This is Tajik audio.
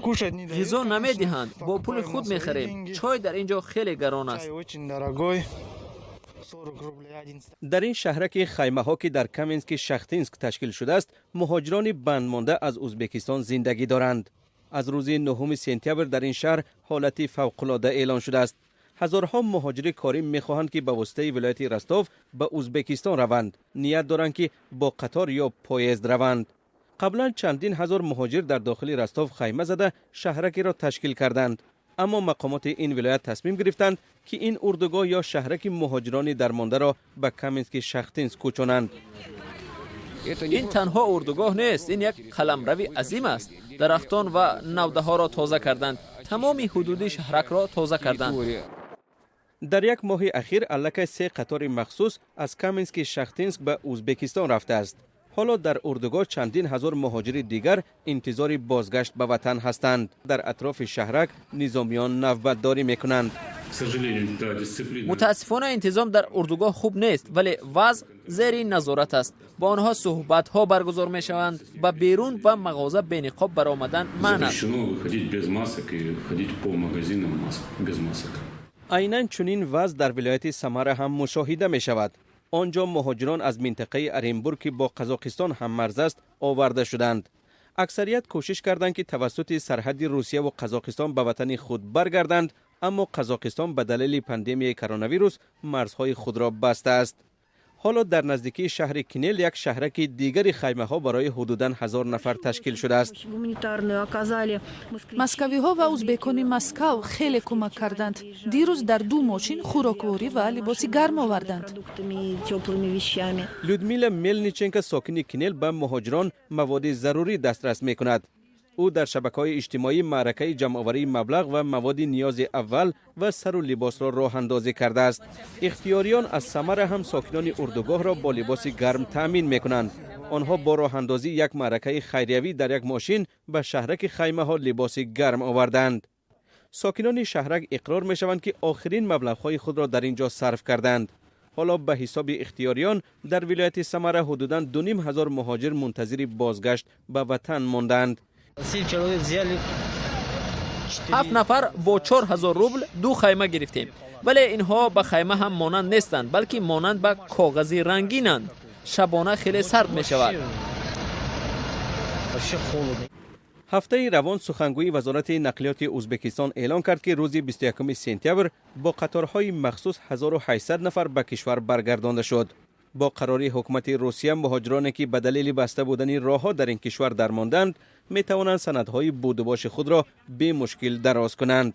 Ғизо намедиҳанд, бо пули худ мехарем. Чой дар ин ҷо хеле гарон аст. Дар ин шаҳраки хаймаҳо, ки дар Каменски Шахтинск ташкил шудааст, муҳоҷирони бандмонда аз Ӯзбекистон зиндагӣ доранд. Аз рӯзи 9 сентябр дар ин шаҳр ҳолати фавқулода эълон шудааст. Ҳазорҳо муҳоҷири корӣ мехоҳанд, ки ба воситаи вилояти Ростов ба Ӯзбекистон раванд. Ният доранд, ки бо қатор ё поезд раванд. Қаблан чандин ҳазор муҳоҷир дар дохили Ростов хайма зада, шаҳракеро ташкил карданд. Аммо мақомоти ин вилоят тасмим гирифтанд, ки ин урдугоҳ ё шаҳраки муҳоҷирони дармондаро ба Каменски Шахтинск кӯчонанд. Ин танҳо урдугоҳ нест, ин як қаламрави азим аст. Дарахтон ва навдаҳоро тоза карданд, тамоми ҳудуди шаҳракро тоза карданд. Дар як моҳи ахир аллакай се қатори махсус аз Каменски Шахтинск ба Ӯзбекистон рафтааст. Ҳоло дар урдугоҳ чандин ҳазор муҳоҷири дигар интизори бозгашт ба ватан ҳастанд. Дар атрофи шаҳрак низомиён навбатдорӣ мекунанд. Мутаассифона, интизом дар урдугоҳ хуб нест, вале вазъ зери назорат аст. Бо онҳо суҳбатҳо баргузор мешаванд. Ба берун ва мағоза бениқоб баромадан манъ аст. Айнан чунин вазъ дар вилояти Самара ҳам мушоҳида мешавад. Он ҷо муҳоҷирон аз минтақаи Оренбург, ки бо Қазоқистон ҳаммарз аст, оварда шуданд. Аксарият кӯшиш карданд, ки тавассути сарҳади Русияву Қазоқистон ба ватани худ баргарданд, аммо Қазоқистон ба далели пандемияи коронавирус марзҳои худро бастааст. Ҳоло дар наздикии шаҳри Кинел як шаҳраки дигари хаймаҳо барои ҳудудан 1000 нафар ташкил шудааст. Москавиҳо ва узбекони Москав хеле кӯмак карданд. Дирӯз дар ду мошин хӯрокворӣ ва либоси гарм оварданд. Людмила Мелниченко, сокини Кинел, ба муҳоҷирон маводи зарурӣ дастрас мекунад. Ӯ дар шабакаҳои иҷтимоӣ маъракаи ҷамъоварии маблағ ва маводи ниёзи аввал ва сару либосро роҳандозӣ кардааст. Ихтиёриён аз Самара ҳам сокинони урдугоҳро бо либоси гарм таъмин мекунанд. Онҳо бо роҳандозии як маъракаи хайриявӣ дар як мошин ба шаҳраки хаймаҳо либоси гарм оварданд. Сокинони шаҳрак иқрор мешаванд, ки охирин маблағҳои худро дар ин ҷо сарф карданд. Ҳоло ба ҳисоби ихтиёриён дар вилояти Самара ҳудудан 2500 муҳоҷир мунтазири бозгашт ба ватан мондаанд. Ҳафт нафар бо 4000 рубл ду хайма гирифтем, вале инҳо ба хайма ҳам монанд нестанд, балки монанд ба коғази рангинанд. Шабона хеле сард мешавад. Ҳафтаи равон сухангӯи Вазорати нақлиёти Ӯзбекистон эълон кард, ки рӯзи 21 сентябр бо қаторҳои махсус 1800 нафар ба кишвар баргардонда шуд. Бо қарори ҳукумати Русия, муҳоҷироне, ки ба далели баста будани роҳҳо дар ин кишвар дармонданд, метавонанд санадҳои будубоши худро бемушкил дароз кунанд.